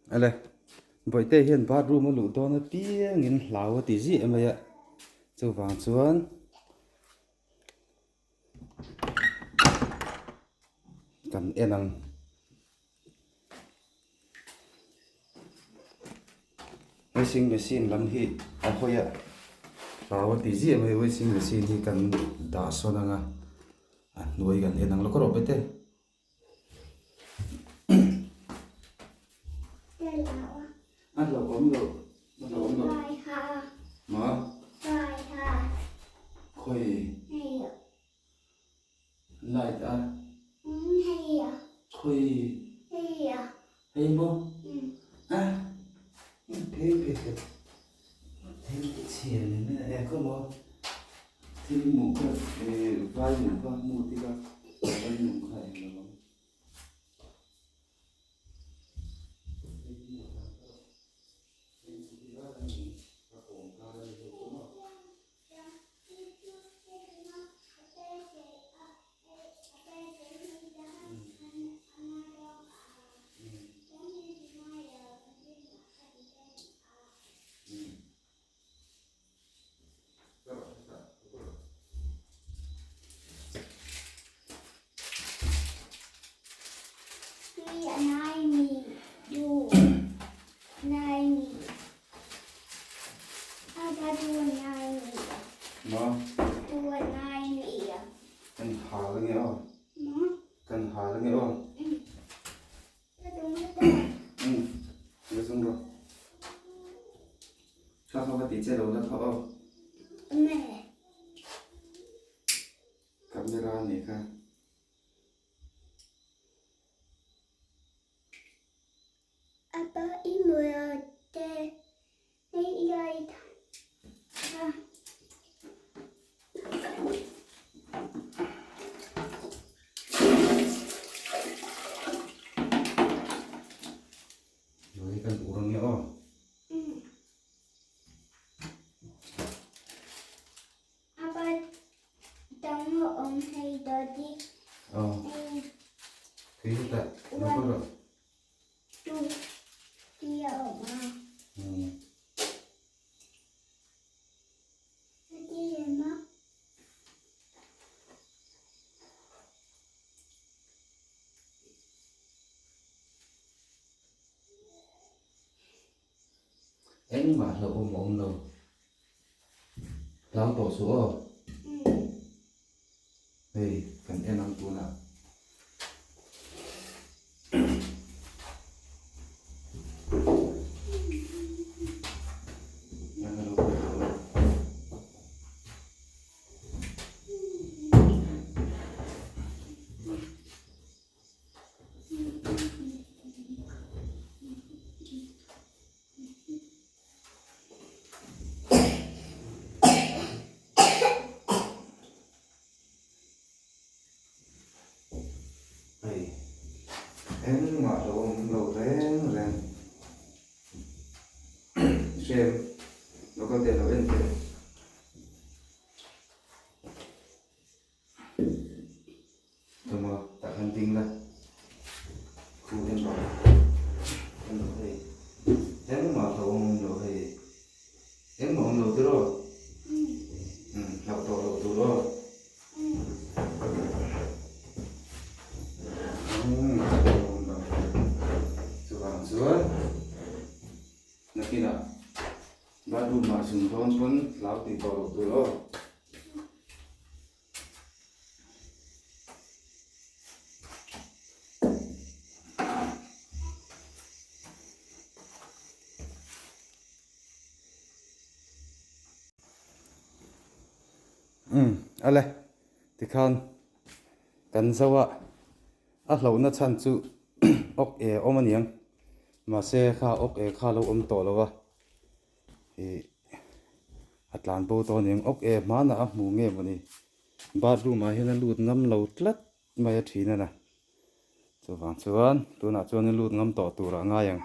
Ale, Bawihte hian bathroom a luh dawn apiangin hlau a ti ziah mai a, chuvang chuan kan en ang. Washing machine lam hi a hawi a, hlau a ti ziah mai washing machine hi kan dah sawn ang a, a hnuai kan en ang lawk rawh Bawihte. A hlauhawm loh, a hlauhawm loh. Ma? Khawi? Light a? Khawi? Hei maw? A? Phei phei phei. Thil chhia ni mai a, e khaw maw? Thil hmuh kha vai hmuh kha hmu tir a, vai hmuh kha eng lo ang. Kan hal ange aw. Kan hal ange aw. Umm la zung rawh. Kha kha va ti che lo la kha aw. Camera a nih kha. Apa i mura te hei i tha. Hei kan ur ange aw. Apa dang a awm hei dawti. Aw. Thui hetah lo kal rawh. 2 3 a awm a. Engmah hlauhawm a awm lo. Hlau tawh suh aw. Hei kan en ang tunah. Hei engmah lo awm lo reng reng hrem lo kal teh lo en teh. Tuma tah khan ding la khu en rawh en rawh hei engmah hlauh awm awm lo hei engmah awm lo tiraw umm hlauh tawh loh tur aw engmah hlauh awm lo chuvang chuan nakinah bathroom ah zun dawn pawn hlau tih tawh loh tur aw. Umm ale tikhan kan zo a a hlauhna chhan chu awk e awm aniang mahse kha awk e kha lo awm tawh lo a. Ih a tlan bo tawh aniang awk e hmanah a hmu nge mawni bathroom ah hian a lut ngam lo tlat mai a thin a na chuvang chuan tunah chuan a lut ngam tawh tur ah ngai ang.